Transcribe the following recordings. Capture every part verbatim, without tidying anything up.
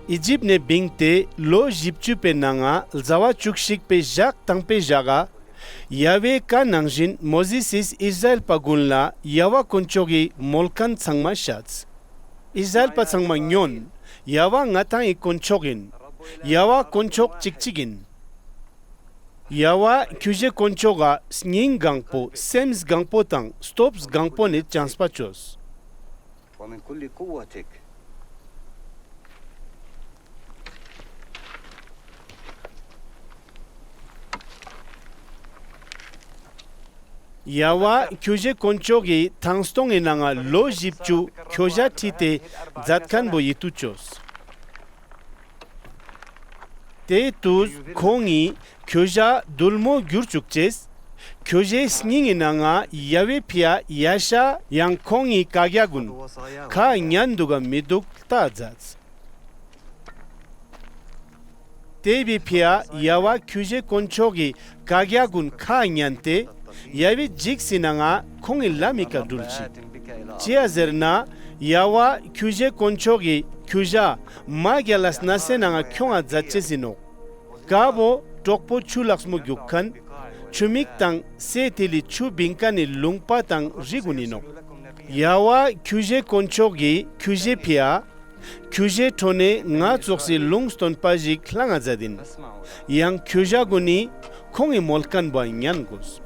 ཨི་ཇིབ་ནེ་བིངས་ཏེ་ལོ་ཞིབ་ཅུ་པའེ་ནང་ང་ཟླ་བ་ཅུག་ཤིག་པའེ་ཞག་ཏང་པོའེ་ཞག་ག་ཡ་ཝེ་ཀའ་ནང་ཞིན་མོ་ཟེས་སི་ཨིས་ར་ཨེལ་པ་གུན་ལ་ཡ་ཝ་དཀོན་མཆོག་གི་མོལ་ཁན་ཚང་མ་ཤད། ཨིས་ར་ཨེལ་པ་ཚང་མ་ཉོན། ཡ་ཝ་ང་དང་ངི་དཀོན་མཆོག་ཨིན། ཡ་ཝ་དཀོན་མཆོག་ཅིག་ཅིག་ཨིན། ཡ་ཝ་ཁྱོ་ཞའེ་དཀོན་མཆོག་ག་སྙིང་གང་པོ་སེམས་གང་པོ་དང་སྟོབས་གང་པོ་ནེ་ཅམས་པ་ཅོས། ཡ་ཝ་ཁྱོ་ཞའེ་དཀོན་མཆོག་གི་ཐང་སྟོང་ངི་ནང་ང་ལོ་ཞིབ་ཅུ་ཁྱོ་ཞ་ཁྲིད་དེ་ཛད་ཁན་བོ་ཨིད་ཏུ་ཅོས། ཏེ་ཏུས་ཁོང་ངི་ཁྱོ་ཞ་དུལ་མོ་གྱུར་ཅུག་ཅེས། ཁྱོ་ཞའེ་སྙིང་ངི་ནང་ང་ཡ་ཝེ་ཕིའ་ཡ་ཤ་ཡང་ཁོང་ངི་ཀའ་གྱ་གུན་ཁའ་ཉན་དུག་ག་མི་དུག་ལྟ་ཛདས། ཏེ་བོའེ་ཕིའ་ཡ་ཝ་ཁྱོ་ཞའེ་དཀོན་མཆོག་གི་ཀའ་གྱ་གུན་ཁའ་ཉན་ཏེ་ཡ་ཝེ་ཇིགས་སི་ནང་ང་ཁོང་ངི་ལམ་མི་ཀ་གྲུལ་ཅིག། ཅིའ་ཟེར་ན་ཡ་ཝ་ཁྱོ་ཞའེ་དཀོན་མཆོག་གི་ཁྱོ་ཞ་མ་གྱལ་ལ་སྣ་སེ་ནང་ང་ཁྱོང་ང་ཛད་ཅེས་ཨིན་ནོག། ཀ་བོ་གྲོག་པོ་ཆུ་ལགས་མོ་གྱུག་ཁན་ཆུ་མིག་དང་སའེ་ཐིལ་ལི་ཆུ་བིང་ཁན་ནི་ལུང་པ་དང་རི་གུན་ཨིན་ནོག། ཡ་ཝ་ཁྱོ་ཞའེ་དཀོན་མཆོག་གི་ཁྱོ་ཞའེ་ཕིའ་ཁྱོ་ཞའེ་ཕྲོ་ནེ་ང་ཙོགས་སི་ལུང་སྟོན་པ་ཞིག་ལྷང་ང་ཛད་ཨིན། ཡང་ཁྱོ་ཞ་གུན་ནི་ཁོང་ངི་མོལ་ཁན་བོའ་ཉན་གོས།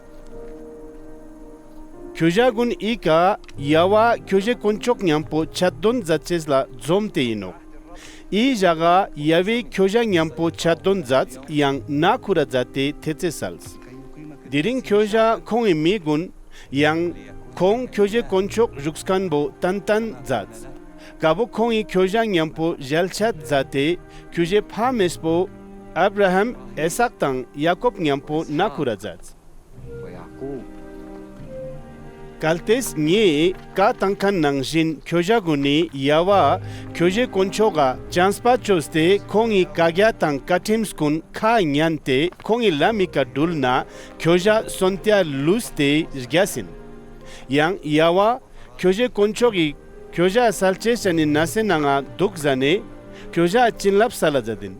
ཁྱོ་ཞ་གུན་འི་ཀ་ཡ་ཝ་ཁྱོ་ཞའེ་དཀོན་མཆོག་ཉམ་པོ་ཆད་དོན་ཛད་ཅེས་ལ་ཛོམས་ཏེ་ཨིན་ནོག། འི་ཞག་ག་ཡ་ཝེ་ཁྱོ་ཞ་ཉམ་པོ་ཆད་དོན་ཛདས་ཡང་ནང་ཁུ་ར་ཛད་དེ་ཐེ་ཙེ་སལས། དི་རིང་ཁྱོ་ཞ་ཁོང་ངི་མི་གུན་ཡང་ཁོང་ཁྱོ་ཞའེ་དཀོན་མཆོག་ཞུགས་ཁན་བོ་ཏན་ཏན་ཛདས། ཀ་བོ་ཁོང་ངི་ཁྱོ་ཞ་ཉམ་པོ་ཞལ་ཆད་ཛད་དེ་ཁྱོ་ཞའེ་ཕ་མེས་པོ་ཨབ་ར་ཧམ་ཨི་སཱག་དང་ཡ་ཀོབ་ཉམ་པོ་ནང་ཁུ་ར་ཛདས། གལ་ཏེས་ངའེ་ཀའ་ཏང་ཁན་ནང་ཞིན་ཁྱོ་ཞ་གུན་ནི་ཡ་ཝ་ཁྱོ་ཞའེ་དཀོན་མཆོག་ག་ཅམས་པ་ཅོས་ཏེ་ཁོང་ངི་ཀའ་གྱ་དང་ཀའ་ཁྲིམས་གུན་ཁའ་ཉན་ཏེ་ཁོང་ངི་ལམ་མི་ཀ་གྲུལ་ན་ཁྱོ་ཞ་སོན་ཏེའ་ལུས་ཏེ་གྱས་ཨིན། ཡང་ཡ་ཝ་ཁྱོ་ཞའེ་དཀོན་མཆོག་གི་ཁྱོ་ཞའ་སལ་ཅེས་ཅན་ནི་སྣ་སེ་ནང་ང་དུག་ཟ་ནེ་ཁྱོ་ཞའ་ཅིན་ལབས་སལ་ལ་ཛད་ཨིན།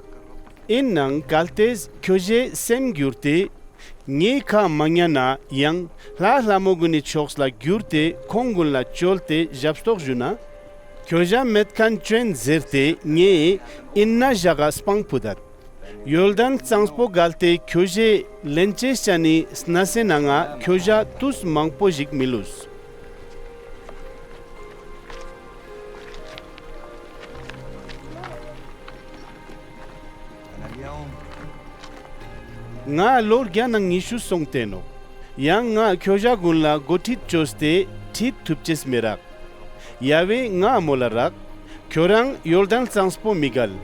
ཨིན་ནའང་གལ་ཏེས་ཁྱོ་ཞའེ་སེམས་གྱུར་ཏེ་ངའེ་ཁའ་མ་ཉན་ན་ཡང་ལྷ་ལྷ་མོ་གུན་ནི་ཕྱོགས་ལ་གྱུར་ཏེ་ཁོང་གུན་ལ་ཅོལ་ཏེ་ཞབ་སྟོག་ཞུ་ན། ཁྱོ་ཞའ་མེད་ཁན་ཅོ་ཨིན་ཟེར་ཏེ་ངའེ་ཨིན་ན་ཞག་ག་སྤང་ཕུད་དད། ཡོར་དན་ལྩངས་པོ་གལ་ཏེ་ཁྱོ་ཞའེ་ལེན་ཅེས་ཅན་ནི་སྣ་སེ་ནང་ང་ཁྱོ་ཞ་ཏུས་མང་པོ་ཞིག་མི་ལུས། ང་ལོ་རྒྱ་ནང་ཉི་ཤུ་སོང་སྟེ་ནོག། ཡང་ང་ཁྱོ་ཞ་གུན་ལ་གོ་ཁྲིད་ཅོས་ཏེ་ཁྲིད་ཐུབ་ཅེས་མི་རག། ཡ་ཝེ་ངའ་མོལ་ལ་རག། ཁྱོ་རང་ཡོར་དན་ལྩངས་པོ་མི་གལ།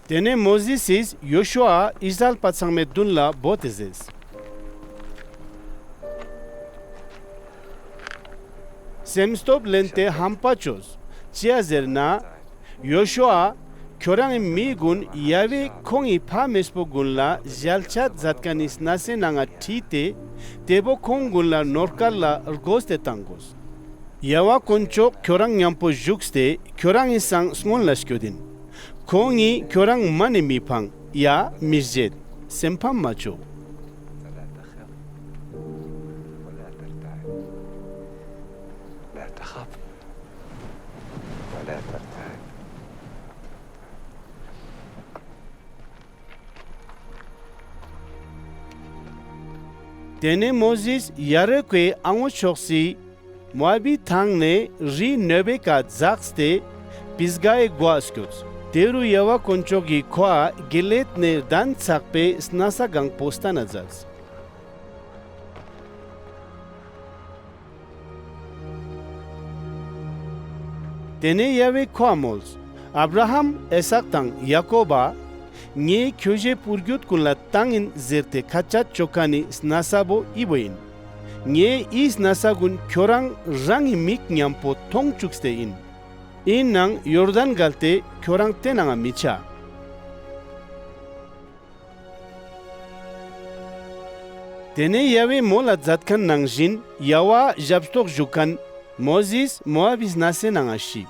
ཏེ་ནེ་མོ་ཟེས་སི་ཡོ་ཤུ་ཨ་ཨིས་ར་ཨེལ་པ་ཚང་མའེ་དུན་ལ་བོས་ཏེ་ཟེརས། སེམས་སྟོབས་ལེན་ཏེ་ཧམ་པ་ཅོས། ཅིའ་ཟེར་ན་ཡོ་ཤུ་ཨ་ཁྱོ་རང་ངི་མི་གུན་ཡ་ཝེ་ཁོང་ངི་ཕ་མེས་པོ་གུན་ལ་ཞལ་ཆད་ཛད་ཁན་ནི་སྣ་སེ་ནང་ང་ཁྲིད་དེ་ཏེ་བོ་ཁོང་གུན་ལ་ནོར་སྐལ་ལ་རྒོས་ཏེ་ཏང་གོས། ཡ་ཝ་དཀོན་མཆོག་ཁྱོ་རང་ཉམ་པོ་ཞུགས་ཏེ་ཁྱོ་རང་ངི་སང་སྔུན་ལ་སྐྱོད་ཨིན། ཁོང་ངི་ཁྱོ་རང་མ་ནེ་མི་ཕང་ཡ་མི་ཞེད། སེམས་ཕམ་མ་ཅོ། ཏེ་ནེ་མོ་ཟེས་ཡ་རི་ཀོའེ་ཨ་ངོས་ཕྱོགས་སི་མོ་ཨབ་བི་ཐང་ནེ་རི་ནེ་བོའེ་ཀ་ཛགས་ཏེ་པིས་གའེ་གོའ་སྐྱོད། ཏེ་རུ་ཡ་ཝ་དཀོན་མཆོག་གི་ཁོའ་གི་ལེད་ནེ་དན་ཚག་པའེ་སྣ་ས་གང་པོ་སྟན་ན་ཛདས། ཏེ་ནེ་ཡ་ཝེ་ཁོའ་མོལས། ཨབ་ར་ཧམ་ཨི་སཱག་དང་ཡ་ཀོབ་བ། ངའེ་ཁྱོ་ཞའེ་པུར་གྱུད་གུན་ལ་ཏང་ཨིན་ཟེར་ཏེ་ཁ་ཆད་ཅོ་ཁན་ནི་སྣ་ས་བོ་འི་བོ་ཨིན། ངའེ་འི་སྣ་ས་གུན་ཁྱོ་རང་རང་ངི་མིག་ཉམ་པོ་ཐོང་ཅུགས་ཏེ་ཨིན། ཨིན་ནའང་ཡོར་དན་གལ་ཏེ་ཁྱོ་རང་ཏེ་ནང་ང་མི་ཆ། ཏེ་ནེ་ཡ་ཝེ་མོལ་ལ་ཛད་ཁན་ནང་ཞིན་ཡ་ཝ་ཞབ་སྟོག་ཞུགས་ཁན་མོ་ཟེས་མོ་ཨབ་བི་ནས་སི་ནང་ང་ཤི།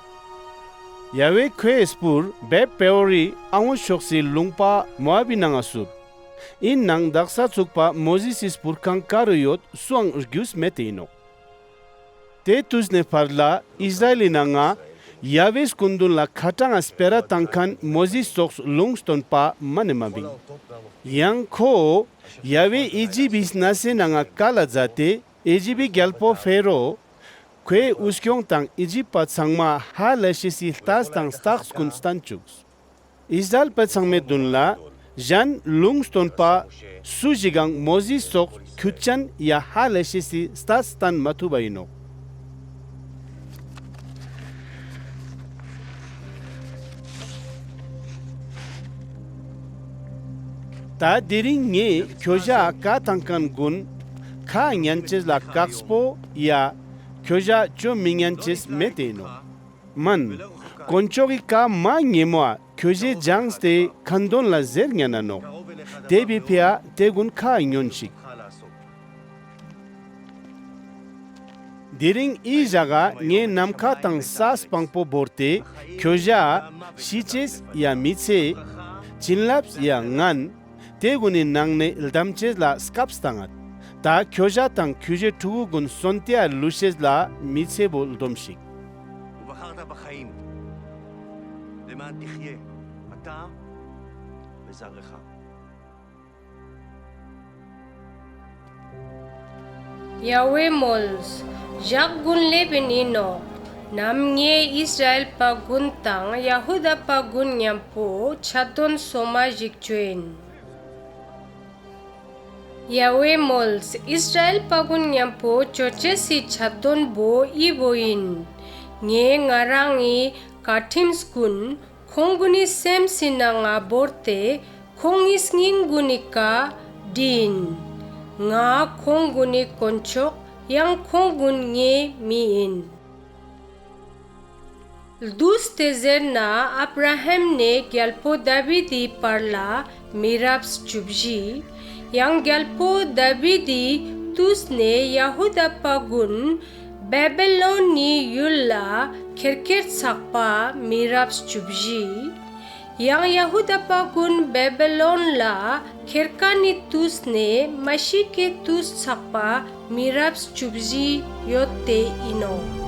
ཡ་ཝེ་ཁོའེ་སྤུར་བེད་པེ་ཨོར་རི་ཨ་ངོས་ཕྱོགས་སི་ལུང་པ་མོ་ཨབ་བི་ནང་ང་སུབས། ཨིན་ནའང་དག་ས་ཚུག་པ་མོ་ཟེས་སི་སྤུར་ཁང་ཀ་རུ་ཡོད་སུའང་གྱུས་མེད་ཏེ་ཨིན་ནོག། ཏེ་ཏུས་ནེ་ཕར་ལ་ཨིས་ར་ཨེལ་ལི་ནང་ང་ཡ་ཝེ་སྐུན་དུན་ལ་ཁ་ཏང་ང་སྤེ་ར་ཏང་ཁན་མོ་ཟེས་ཙོགས་ལུང་སྟོན་པ་མ་ནེ་མ་བིང་། ཡང་ཁོ་ཡ་ཝེ་ཨི་ཇིབ་བི་ནས་སི་ནང་ང་ཀལ་ལ་ཛད་ཏེ་ཨི་ཇིབ་བི་གྱལ་པོ་ཕེ་རོ་ཁོའེ་འུ་སྐྱོང་དང་ཨི་ཇིབ་པ་ཚང་མ་ཧ་ལས་ཤེས་སི་ལྟས་དང་རྟགས་ཀུན་སྟན་ཅུགས། ཨིས་ར་ཨེལ་པ་ཚང་མའེ་དུན་ལ་ཞན་ལུང་སྟོན་པ་སུ་ཞིག་གང་མོ་ཟེས་ཙོགས་ཁྱུད་ཅན་ཡ་ཧ་ལས་ཤེས་སི་ལྟས་སྟན་མ་ཐུབ་བ་ཨིན་ནོག། ཏ་དེ་རིང་ངའེ་ཁྱོ་ཞའ་ཀའ་ཏང་ཁན་གུན་ཁའ་ཉན་ཅེས་ལ་ཀགས་པོ་ཡ་ཁྱོ་ཞའ་ཅོ་མི་ཉན་ཅེས་མེད་ཏེ་ཨིན་ནོག། མན་དཀོན་མཆོག་གི་ཀའ་མ་ཉེ་མོའ་ཁྱོ་ཞའེ་ཇངས་ཏེ་ཁ་དོན་ལ་ཟེར་ཉན་ན་ནོག། ཏེ་བོའེ་ཕིའ་ཏེ་གུན་ཁའ་ཉོན་ཤིག། དེ་རིང་འི་ཞག་ག་ངའེ་ནམ་ཁའ་དང་ས་སྤང་པོ་བོར་ཏེ་ཁྱོ་ཞའ་ཤི་ཅེས་ཡ་མི་ཚེ་ཅིན་ལབས་ཡ་ངན་ཏེ་གུན་ནི་ནང་ནེ་ལྡམ་ཅེས་ལ་སྐབས་ཏང་ངད། ཏ་ཁྱོ་ཞ་དང་ཁྱོ་ཞའེ་ཕྲུ་གུ་གུན་སོན་ཏེའ་ལུས་ཤེས་ལ་མི་ཚེ་བོ་ལྡོམ་ཤིག། ובחרת בחיים, למען תחיה אתה וזרעך. ཡ་ཝེ་མོལས། ཞག་གུན་ལེབ་ཨིན་ནོག། ནམ་ངའེ་ཨིས་ར་ཨེལ་པ་གུན་དང་ཡ་ཧུ་དཱ་པ་གུན་ཉམ་པོ་ཆད་དོན་སོ་མ་ཞིག་ཅོ་ཨིན། ཡ་ཝེ་མོལས། ཨིས་ར་ཨེལ་པ་གུན་ཉམ་པོ་ཅོ་ཅེས་སི་ཆད་དོན་བོ་འི་བོ་ཨིན། ངའེ་ང་རང་ངི་ཀའ་ཁྲིམས་གུན་ཁོང་གུན་ནི་སེམས་སི་ནང་ང་བོར་ཏེ་ཁོང་ངི་སྙིང་གུན་ནི་ཀ་བྲིའིན། ང་ཁོང་གུན་ནི་དཀོན་མཆོག་ཡང་ཁོང་གུན་ངའེ་མི་ཨིན། ལྡུས་ཏེ་ཟེར་ན་ཨབ་ར་ཧམ་ནེ་གྱལ་པོ་དཱ་བིད་དི་བར་ལ་མི་རབས་རྕུ་བཞི། ཡང་གྱལ་པོ་དཱ་བིད་དི་ཏུས་ནེ་ཡ་ཧུ་དཱ་པ་གུན་བེ་བི་ལོན་ནི་ཡུལ་ལ་ཁྱེར་ཁྱེར་ཚག་པ་མི་རབས་རྕུ་བཞི། ཡང་ཡ་ཧུ་དཱ་པ་གུན་བེ་བི་ལོན་ལ་ཁྱེར་ཁན་ནི་ཏུས་ནེ་མ་ཤི་ཀའེ་ཏུས་ཚག་པ་མི་རབས་རྕུ་བཞི་ཡོད་ཏེ་ཨིན་ནོག།